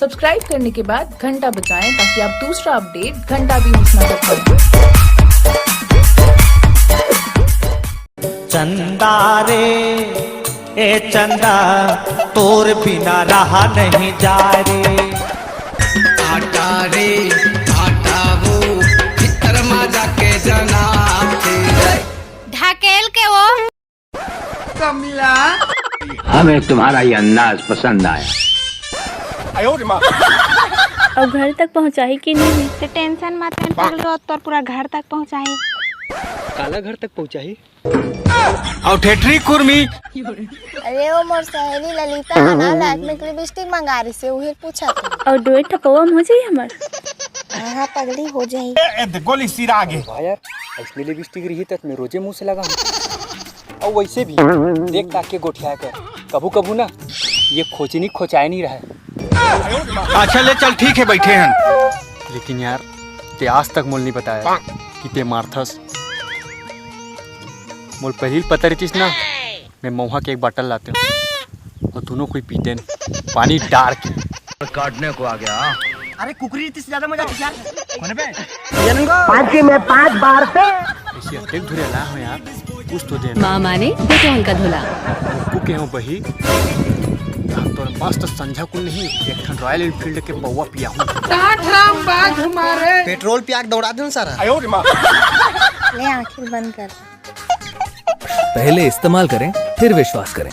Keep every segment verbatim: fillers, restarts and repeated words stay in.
Subscribe करने के बाद घंटा बजाएं, ताकि आप दूसरा अपडेट घंटा भी मिस ना कर पाएं। चंदा रे, ए चंदा, तोर बिना रहा नहीं जा रे। आटा रे, आटा वो, भीतर मा जाके जना थे। ढकेल के वो। हमें तुम्हारा ये अंदाज पसंद आया। अउ घर तक पहुंचाही कि नहीं? ते टेंशन मत ले पगलू, तोर पूरा घर तक पहुंचाही। काला घर तक पहुंचाही? अउ ठेठरी कुर्मी। अरे, वो मोर सहेली ललिता ह ना, लैक्मे के लिपस्टिक मंगा रही से, उहे पूछा था। अउ डोए ठपवा में हो जाई हमर। हाँ, हाँ, पगली हो जाई। ए, ए, दे, गोली सिरा आगे। वाह यार, ऐसने लिपस्टिक रही त मैं रोजे मुंह से लगा हूँ। अउ वैसे भी देख ताक के गोठिया कर, कभू कभू ना ये खोचनी खोचाए नहीं रहे। अच्छा ले चल, ठीक है, बैठे हैं। लेकिन यार, ते आज तक मोल नहीं बताया कि ते मारथस। मोल पहली पता रहितिस ना, मैं महुआ के एक बाटल लाते हूँ और दोनों कोई पीते हैं, पानी डार के। काटने को आ गया। अरे कुकरी रहितिस ज्यादा मजा आतिस यार। कोने पे? पाँच में पाँच बार पे। ऐसी अटेक धुरे ला हो यार, कुछ तो दे। माँ माने बेटे हल्का धोला। कुके हो बही, हम तो मस्त संझा कुल नहीं, एक ठन रॉयल एनफील्ड के पौवा पिया हूँ। पेट्रोल पिया के दौड़ा दूँ सारा। ले आंखें बंद कर। पहले इस्तेमाल करें, फिर विश्वास करें।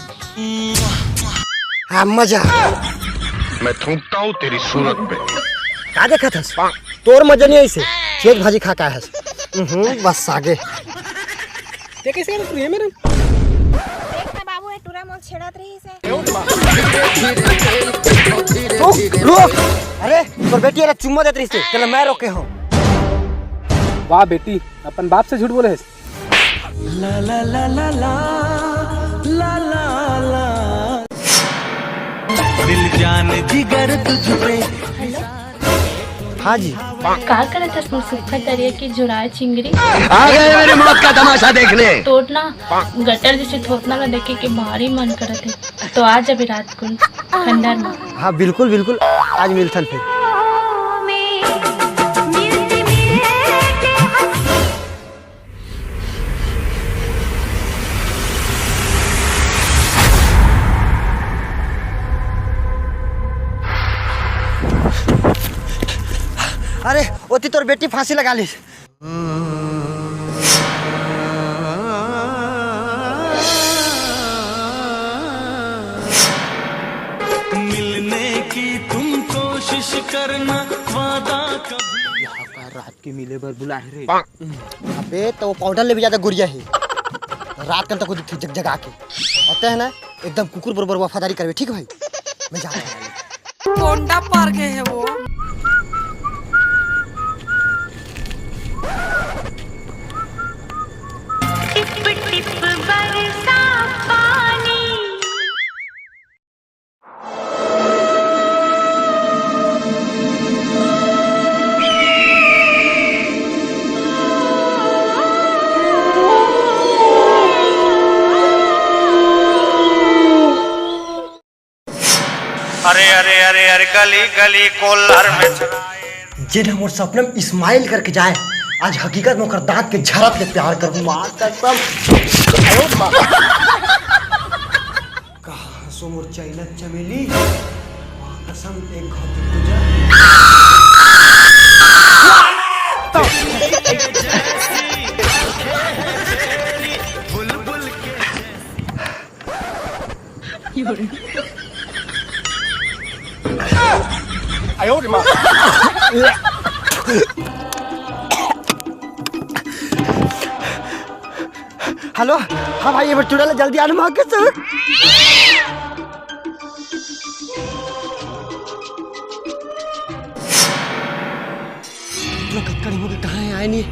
हाँ, मजा। मैं थूकता हूँ तेरी सूरत पे। का देखत हस? तोर मजा नहीं ऐसे। चेक भाजी खा के आया हस। हम्म, बस आगे। ते कैसे कर तू ये मेरे? देख ना बाबू, ये टूरा मोल छेड़त रही से। रुक, रुक। अरे, तोर बेटी वाला चुम्मा देत रही से, तेला मैं रोके हूँ। वाह बेटी, अपन बाप से झूठ बोले है। हाँ जी। का करत हस मोर सुक्खा तरिया के झुराए चिंगरी? आ गए मेरी मौत का तमाशा देखने। तोर ना गटर जैसे थोथना ला देखे के भारी मन करत है, तो आ जाबे रात कुन खंडहर में। हाँ, बिल्कुल, बिल्कुल, आज मिलथन फिर। अरे, ओती तोर बेटी फांसी लगा ली। मिलने की तुम कोशिश करना, वादा कभी। यहाँ का रात के मिले बर बुलाए रे। अबे, तो वो पाउडर ले भी ज्यादा गुरिया है। रात कन तक को दिखथे जग जगा के। अउ ते है ना, एकदम कुकुर बरोबर वफादारी करबे, ठीक भाई? मैं जाता हूँ। कोंडा पार गए है वो। टिप टिप बरसा पानी। अरे, अरे, अरे, अरे, गली, गली, कोल्लर में चलाए। जेन ह मोर सपना में स्माइल करके जाए, आज हकीकत में ओकर दांत के झरत ले प्यार करबो। माँ कसम। कहाँ हसो मोर चैलत चमेली? माँ कसम, एक घाव तो तुझा। हेलो, हाँ भाई, ये टूरा ला जल्दी आना, माँ कसम। इतना कतकड़ी हो गया, कहाँ है, आए नहीं।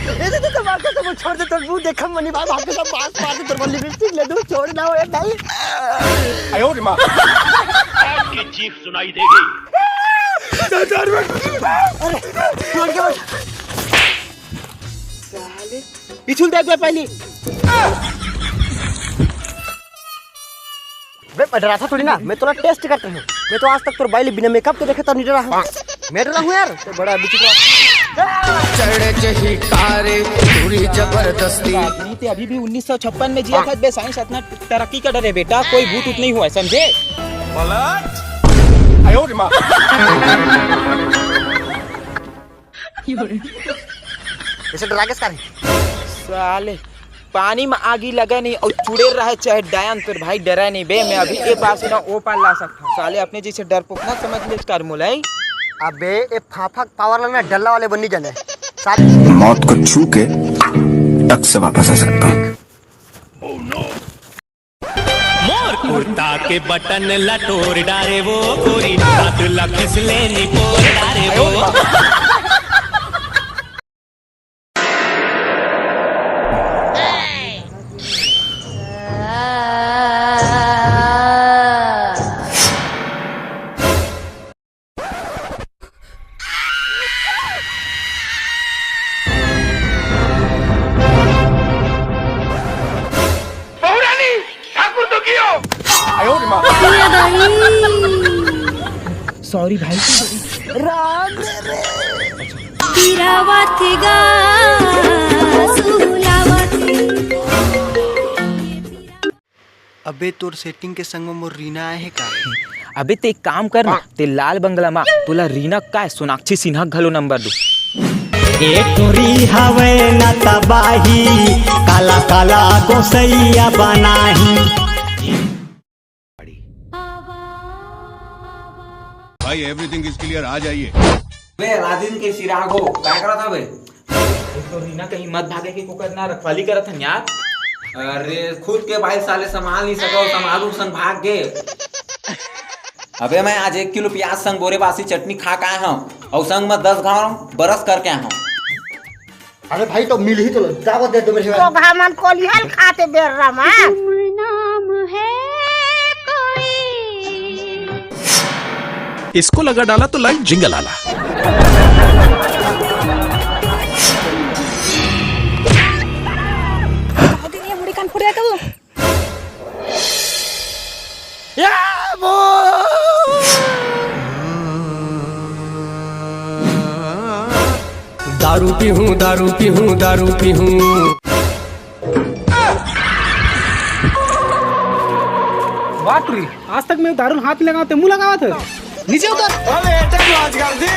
ए, दे, दे, दे, मार के सब छोड़ दे, तोर मुंह देखम मनी भाई, भाग के सब बांस मार दे, तोर लिपस्टिक ले दूं, छोड़ ना हो, ए भाई। आयो रे माँ। आपकी चीख सुनाई देगी। अरे, छोड़ के बस। साले, पिछुल देख बे पहली। बे, मैं डराथंव थोड़ी ना, मैं तोला टेस्ट करत रहेंव। मैं तो आज तक तोर बाई ल बिना मेकअप के देखे तब नहीं डराहूँ। मैं डराहूँ यार, तो बड़ा विचित्र। चढ़ जही कारे पूरी जबरदस्ती। आदमी ते अभी भी उन्नीस सौ छप्पन में जिया था बे, साइंस इतना तरक्की कर रहे बेटा, कोई भूत उत नहीं हुआ है, समझे? पलट। आयो रे माँ। ऐसे डरा के सारे। साले, पानी में आगी लगे नहीं और चुड़ैल रहे चाहे डायन, तोर भाई डरे नहीं बे। मैं अभी ए पार से ना ओ पार ला सकता हूँ। साले अपने जैसे डरपोक ना समझ ले कर मुलाई। अबे ए फाफा पावर ला ना डल्ला वाले बन्नी जाने। साले मौत को छू के टक से वापस आ सकता हूँ। मोर कुर्ता के बटन ला टोर डारे वो गोरी, हाथ ला खिसले निपोर डारे वो। सॉरी भाई। राम रे। पिरावत गा सुलावत। अबे तोर सेटिंग के संग म मोर रीना आए हे का? अबे ते एक काम कर ना, ते लाल बंगला मा तोला रीना काय सोनाक्षी सिन्हा घलो नंबर दू। ए टोरी हवे न तबाही, काला काला गोसैया बनाही। भाई, everything is clear, आ जाइए। बे, अलादीन के चिराग हो, काय करत हवे? तो रीना कहीं मत भागे के कोकर ना रखवाली करत हन यार। अरे, खुद के भाई साले संभाल नहीं सको, संभालू संग भाग गे। अबे, मैं आज एक किलो प्याज संग बोरे बासी चटनी खा के आए हूँ और संग में दस घाव बरस करके आए हूँ। अरे भाई, तो मिल ही तो लो, दावत दे दो मेरे तो भाई। घामन कोलिहल खाते बेर रमा। नाम है कोई। इसको लगा डाला तो लाइव जिंगल आला। ये मुड़ी कान फूट गया कबू। या बो। दारू पीहूँ, दारू पीहूँ, दारू पीहूँ। वाह टुरी, आज तक मैं दारू हाथ नहीं लगावत, मुंह लगावत है। नीचे उतर। अबे, एटक मौज कर दी।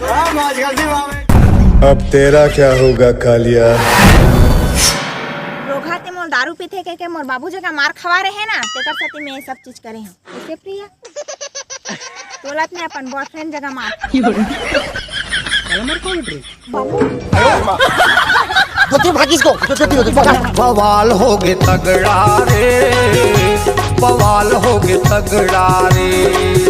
वाह, मौज कर दी, वाह, बे। अब तेरा क्या होगा, कालिया? रोगहा ते मोर दारू पीथे के, के मोर बाबू जगह मार खवा रहे ना, तेकर सेती मैं ये सब चीज करे हूँ। कैसे प्रिया? तोला अपने अपन बॉयफ्रेंड जगह मार। काला मार कौन उठ रही? बाबू। दो तीन भाग इसको, दो तीन, दो तीन, भाग। बवाल हो गए तगड़ा रे, बवाल हो गए तगड़ा रे।